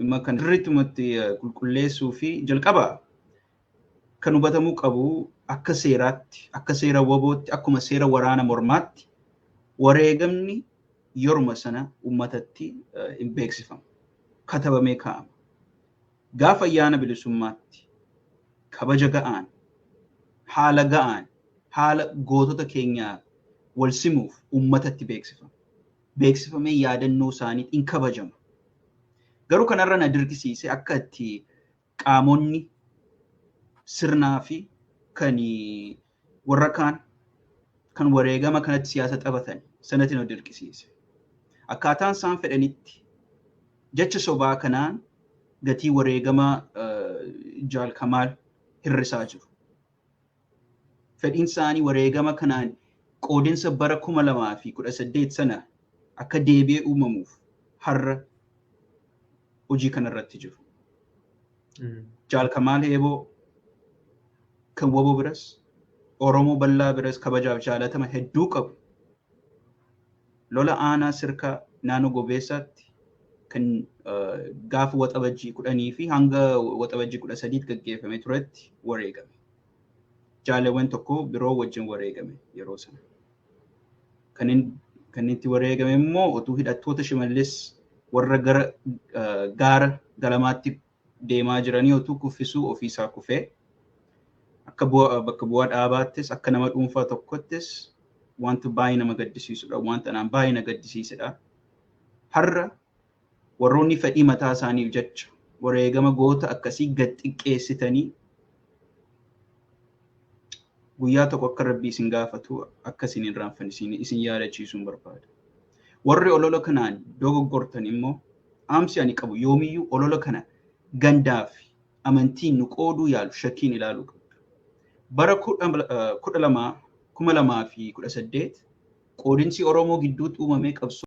Dhimma kana sirriitti qulqulleessuu fi jalqaba kan hubatamuu qabu akka seeraatti, akka seera WBOtti, akkuma seera waraana mormaatti wareegamni yeruma sana uummatatti hin beeksifamu. Katabamee kaa'ama. Gaafa ayyaana bilisummaatti kabaja ga'aan, haala ga'aan, haala gootota keenyaa wal simuuf uummatatti beeksifama. Beeksifamee yaadannoo isaanii hin kabajama. Garuu kanarra na dirqisiise akka itti qaamonni sirnaa fi kan warra kaan kan wareegama kanatti siyaasa taphatan sanatti na dirqisiise. Akkaataan isaan fedhanitti jecha sobaa kanaan gatii wareegama Jaal Kamaal hir'isaa jiru. Fedhiin isaanii wareegama kanaan qoodinsa bara 2018 sana akka deebi'ee uumamuuf har'a hojii kanarratti jiru. Jaal Kamaal Heeboo kan WBO biras, Oromoo bal'aa biras kabajaaf jaalatama hedduu qabu. Lola aanaa Sirkaa naannoo Gobeessaatti kan gaafa Waxabajjii 10 fi hanga Waxabajjii 13tti gaggeeffame turetti wareegame. Jaalawwan tokko biroo wajjin wareegame yeroo sana. Kan itti wareegame immoo utuu hidhattoota Shimallis warra gara gaara Galamaatti deemaa jiranii utuu kuffisuu ofiisaa kufee, akka bakka bu'aa dhaabaattis akka nama dhuunfaa tokkottis wanta baay'ee nama gaddisiisudha. Wanta anaan baay'ee na gaddisiisedha. Har'a warroonni fedhii mataa isaaniif jecha wareegama goota akkasii gad xiqqeessitanii, guyyaa tokko akka Rabbii isin gaafatu akka isin hin irraanfanne isin yaadachiisuun barbaada. Warri olola kanaan dogoggortan immoo dhaamsi ani qabu, yoomiyyuu olola kana gandaa fi amantiin nu qooduu yaalu shakkiin ilaaluu qabdu. Bara 2018 qoodinsi Oromoo gidduutti uumamee qabsoo